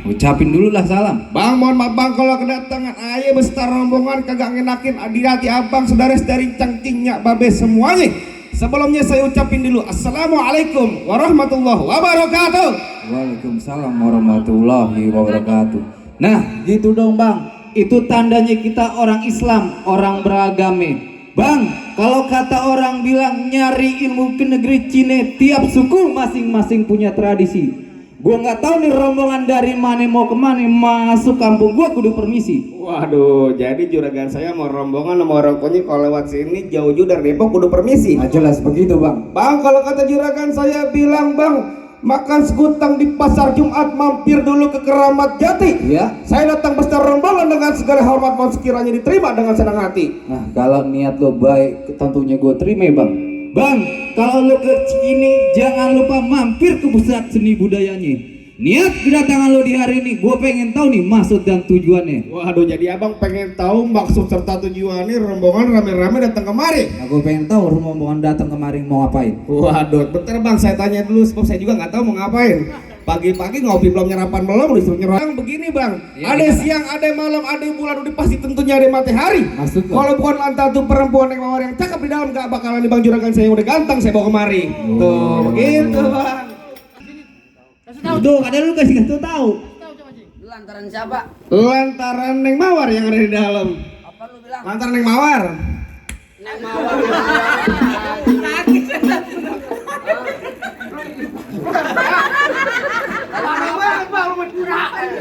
Ucapin dulu lah salam. Bang, mohon maaf bang kalau kedatangan ayah beserta rombongan kagak ngenakin hati abang saudara dari cangcingnya babe semuanya. Sebelumnya saya ucapin dulu assalamualaikum warahmatullahi wabarakatuh. Waalaikumsalam warahmatullahi wabarakatuh. Nah gitu dong bang, itu tandanya kita orang Islam, orang beragama. Bang, kalau kata orang bilang nyari ilmu ke negeri Cina, tiap suku masing-masing punya tradisi. Gua nggak tahu nih rombongan dari mana mau kemana, masuk kampung gua kudu permisi. Waduh, jadi juragan saya mau rombongan sama orang tuanya kalau lewat sini jauh-jauh dari Depok kudu permisi. Nah, jelas begitu bang. Bang, kalau kata juragan saya bilang bang, makan sekutang di pasar Jumat, mampir dulu ke Keramat Jati. Ya. Saya datang beserta rombongan dengan segala hormat, mohon sekiranya diterima dengan senang hati. Nah kalau niat lo baik, tentunya gue terima bang. Bang, kalau lo ke sini jangan lupa mampir ke pusat seni budayanya. Niat kedatangan lo di hari ini, gue pengen tahu nih maksud dan tujuannya. Waduh, jadi abang pengen tahu maksud serta tujuannya rombongan rame-rame datang kemari. Nah, gue pengen tahu rombongan datang kemarin mau ngapain. Waduh, bentar bang, saya tanya dulu sebab saya juga nggak tahu mau ngapain. Pagi-pagi ngopi belum nyarapan belum disuruh nyerang begini bang. Ya, ada gimana? siang, ada malam, ada bulan, udah pasti tentunya ada matahari. Maksud lo? Kalau bukan lantar tuh perempuan yang mawar yang cakep di dalam gak bakalan di bang juragan saya udah ganteng saya bawa kemari. Tuh, begitu bang. Tuh, ada lu kasih tahu. Lu lantaran siapa? Lantaran Neng Mawar yang ada di dalam. Apa lu bilang? Lantaran Neng Mawar. Neng Mawar.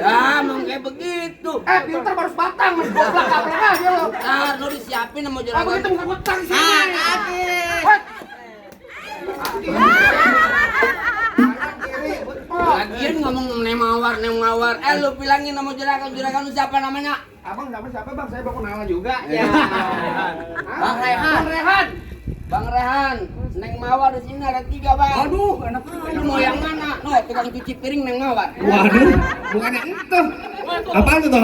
Ya, emang kayak begitu. Pintar baru batang, mas goblok aja lo. Ntar lu disiapin sama juragan. Begitu bukan utang sih. Lagian ngomong Neng Mawar, Neng Mawar. Lu bilangin sama juragan lu siapa namanya? Abang siapa bang? Saya baru kenalan juga. Ya. Bang Rehan. Bang Rehan. Bang Rehan, Neng Mawar di sini ada 3 bang. Aduh, enak Lu mau yang mana? No, tukang cuci piring Neng Mawar. Waduh, bukan yang itu. Apaan itu tuh?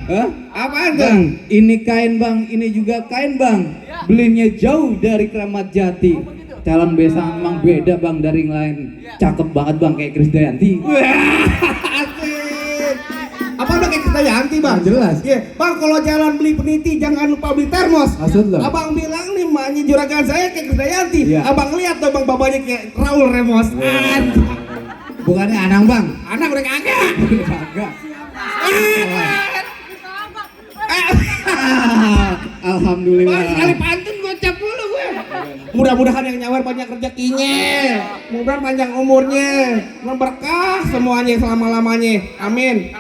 Hah? Apaan tuh? Bang, ini kain bang, ini juga kain bang. Belinya jauh dari Keramat Jati. Calon besan emang beda bang dari yang lain. Cakep banget bang kayak Krisdayanti. Asik. Apa udah kayak kita Yanti bang? Jelas. Iya, bang kalau jalan beli peniti jangan lupa beli termos. Maksud lo? Abang bilang nih maknya juragan saya kayak kita Yanti. Iya. Abang lihat tuh bang babanya kayak Raul Remos. Bukannya Anang bang? Anak udah kagak. Kagak. Alhamdulillah. Bang, sekali pantun gocap dulu gue. Mudah-mudahan yang nyawar banyak rezekinya. Mudah-mudahan panjang umurnya. Berkah semuanya selama-lamanya. Amin.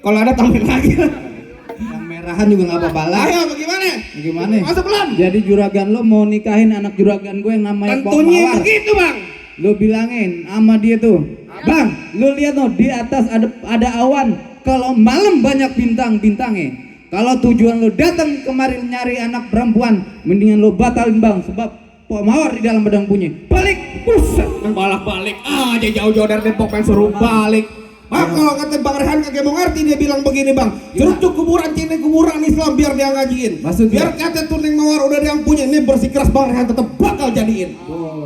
Kalau ada tambahin lagi. Yang merahan juga nggak apa-apa lah. Ayo bagaimana? Gimana? Masuk belum? Jadi juragan lo mau nikahin anak juragan gue yang namanya Pok Tentunya Mawar. begitu bang. Lo bilangin sama dia tuh, bang, lo lihat no di atas ada awan. Kalau malam banyak bintang-bintangnya. Kalau tujuan lo datang kemari nyari anak perempuan, mendingan lo batalin bang, sebab Pok Mawar di dalam bedang punya. Balik, buset. Balik aja jauh-jauh dari Depok pengen suruh balik. Ah, kalau kata Bang Rehan kagak mau ngerti, dia bilang begini bang, cerucuk kuburan Cina kuburan Islam biar dia ngajiin. Maksudnya? Biar kata tuh Neng Mawar udah dia yang punya, ini bersikeras Bang Rehan tetap bakal jadiin.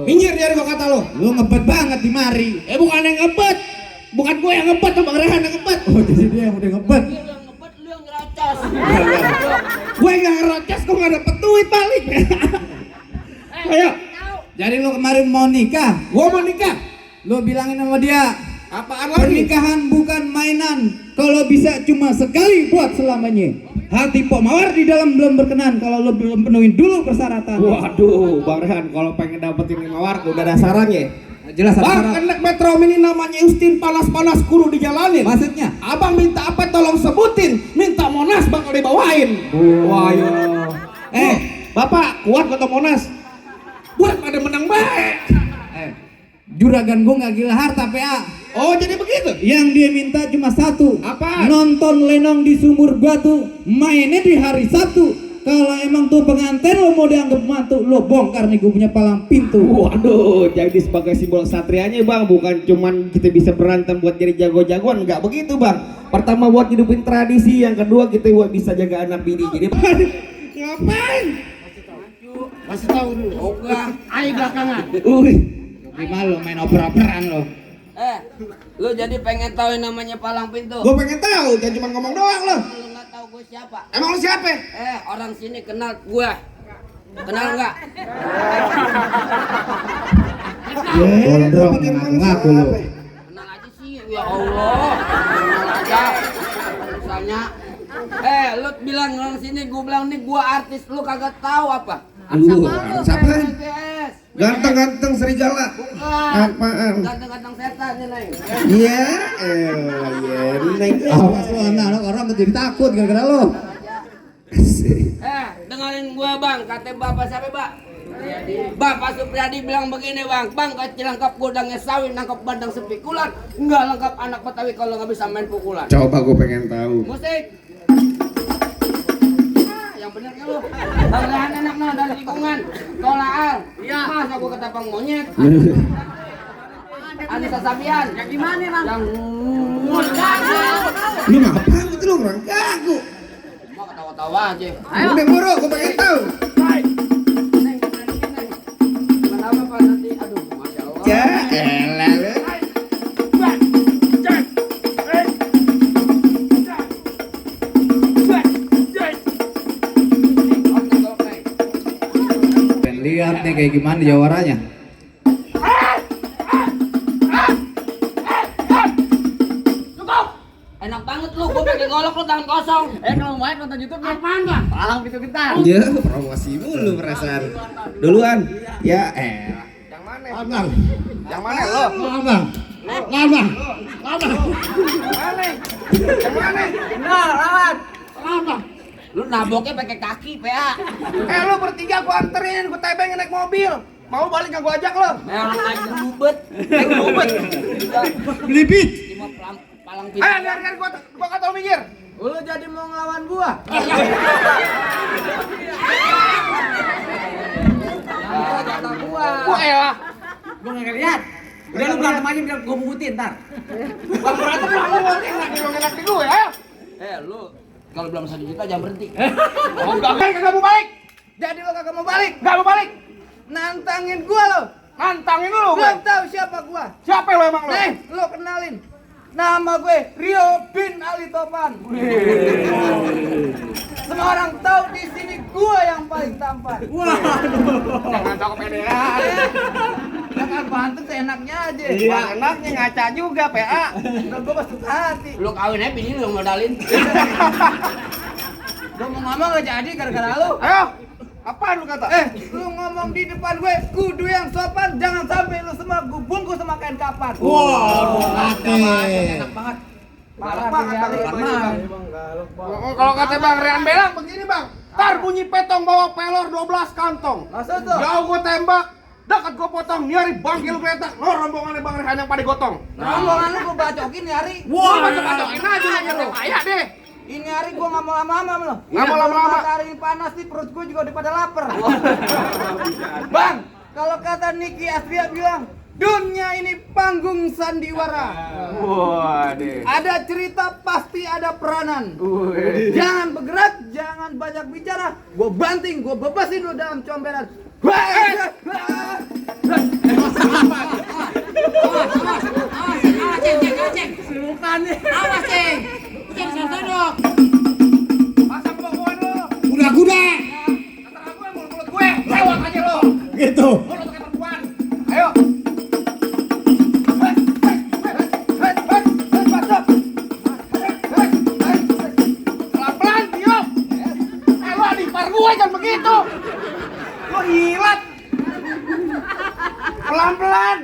Minggir dari gua kata lo. Lo ngebet banget di mari. Bukan yang ngebet, bukan gue yang ngebet, tuh Bang Rehan yang ngebet. Oh jadi dia yang udah ngebet. Lu yang ngebet, lu yang ngerocos. Gue nggak ngerocos, gue nggak dapet duit balik. Ayo, Jadi lo kemarin mau nikah, gue mau nikah. lo bilangin sama dia, Apaan lagi? pernikahan bukan mainan. Kalau bisa cuma sekali buat selamanya. Hati Pok Mawar di dalam belum berkenan kalau lo belum penuhin dulu persyaratan. Waduh, Bang Rehan kalau pengen dapetin Neng Mawar udah ada sarannya. Jelas Bang, syarat. anak metro mini namanya Ustin panas-panas kudu dijalanin. Maksudnya? Abang minta apa tolong sebutin. Minta Monas bakal dibawain. Wah, yo. Bapak kuat kata Monas. Buat pada menang baik. Juragan gue nggak gila harta PA. Oh, jadi begitu? Yang dia minta cuma satu. Apa? Nonton lenong di sumur batu, mainnya di hari Sabtu. Kalau emang tuh pengantin lo mau dianggap mantu, lo bongkar nih gue punya palang pintu. Waduh, jadi sebagai simbol satrianya bang, bukan cuman kita bisa berantem buat jadi jago-jagoan, nggak begitu bang. Pertama buat hidupin tradisi, yang kedua kita buat bisa jaga anak bini. Jadi ngapain? Kasih tahu dulu. Oh enggak. Ayo belakangan. Gimana lo main oper-operan lo? Lu jadi pengen tahu yang namanya palang pintu? Gue pengen tahu, jangan cuma ngomong doang lo. Lu nggak tahu gue siapa? Emang lu siapa? Orang sini kenal gue. Kenal nggak? Gondrong ngaku lu. Kenal aja sih, ya Allah. Kenal aja. Misalnya, lu bilang orang sini, gue bilang nih gue artis, lu kagak tahu apa? Siapa? BTS. Ganteng-ganteng serigala. Bukan. Apaan? Ganteng-ganteng setan nih, Neng. Iya, Neng. Awas lu anak orang menjadi takut gara-gara lu. Dengerin gue bang, kata bapak siapa bang? Bapak Supriyadi bilang begini bang, kecil lengkap gudangnya sawit, nangkap bandang sepikulan, nggak lengkap anak Betawi kalau nggak bisa main pukulan. Coba gue pengen tahu. Musik. Yang bener kan lu? Bagian enak nah dari lingkungan. Tolaal. Iya. Masa gua ketapang monyet? Anissa Sabian. Yang gimana bang? Yang Lu ngapain gitu lu orang gagu? mau ketawa-tawa aja. Udah buru, gue pengen tahu. Neng, kenapa pak nanti? Aduh, masya Allah. Ya, elah lu. Dan lihat nih kayak gimana jawarannya. Enak banget lu, gua pakai golok lu tangan kosong. Kalau main nonton YouTube apaan bang? Palang pintu kita. Ya, promosi mulu perasaan. Duluan. Ya, Yang mana? Abang. Yang mana lo? Abang. Abang. Abang. Mana? Yang mana? Nah, lawan. Apa? Lu naboknya pakai kaki, PA. Lu bertiga gua anterin, gua tebeng naik mobil. Mau balik nggak gua ajak lo? Orang naik gerubet. Naik mobil. Belibit. Cuma palang pintu. Biar gua kata lu minggir. Lu jadi mau ngelawan gua? Kata gua. Gua elah. Gua nggak lihat. Udah lu berantem aja biar gua bungutin ntar. Bang berantem lu enak di gue ya. Lu kalau belum 1 juta jangan berhenti. Oh, kagak mau balik. Jadi lo kagak mau balik? Gak mau balik. Nantangin gua lo. Nantangin lu. Belum tahu siapa gua. Siapa lo emang lo? Nih, lu kenalin. Nama gue Rio bin Ali Topan. Semua orang tahu di sini gua yang paling tampan. Jangan tahu kepedean. Jangan bantu seenaknya aja. Wah, enaknya ngaca juga, PA. Udah gua masuk hati. Lu kawin aja bini lu modalin. Gua mau ngomong gak jadi gara-gara lu. Ayo. Apaan lu kata? Lu ngomong di depan gue kudu yang sopan, jangan sampai lu semua gua bungkus sama kain kapan. Enak banget. Parah banget Kalau kata Bang Rian Belang begini, Bang. Ntar bunyi petong bawa pelor 12 kantong. Maksud tuh? Jauh gua tembak, dekat gua potong, nyari bangkil kereta. Lo rombongannya Bang Rian yang pada gotong. Rombongan lu gua bacokin hari. Wah, macam-macamin aja lu kata payah deh. Ini hari gua nggak mau lama-lama lo. Nggak mau lama-lama. Matahari ini panas nih, perut gua juga udah pada lapar. Bang, kalau kata Niki Astria bilang, dunia ini panggung sandiwara. Waduh. Ada cerita pasti ada peranan. Jangan bergerak, jangan banyak bicara. Gua banting, gua bebasin lu dalam comberan. Pasang pokoknya lu. Kuda-kuda. Antara gue mulut gue, lewat aja lo. Gitu. Mulut kayak perempuan. Ayo. Pelan-pelan, diam. Lo adipar gue jangan begitu. Lo hilat. Pelan-pelan.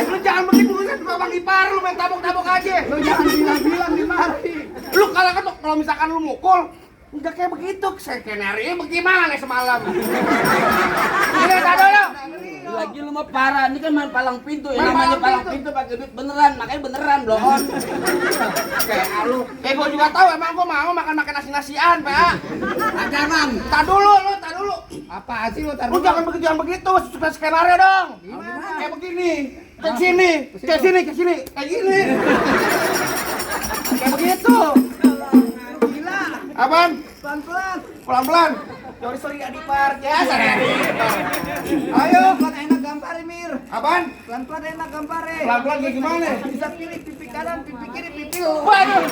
Lu jangan begitu, lu kan bang ipar, lu main tabok-tabok aja. Lu jangan bilang-bilang di mari. Lu kalau misalkan lu mukul, enggak kayak begitu, skenario bagaimana semalam? Ini tadi lo. Lagi lu mah parah, ini kan main palang pintu ya. Main Namanya palang palang pintu. pintu pakai duit beneran, makanya beneran blon. Kayak lu, kayak gua juga tahu emang gua mau makan nasi-nasian, PA. Jangan. Tar dulu. Apa sih lu Lu taruh? jangan begitu, suka skenario dong. Kayak begini, kayak sini, kayak sini, kayak gini. Kayak begitu. Gila. Apaan? Pelan-pelan. Pelan-pelan. Sorry adipar, ya. Ayo, kan enak gambar Mir. Apaan? Pelan-pelan enak gambarnya. Pelan-pelan kayak gimana? Bisa pilih pipi kanan, pipi kiri, pipi lu. Waduh.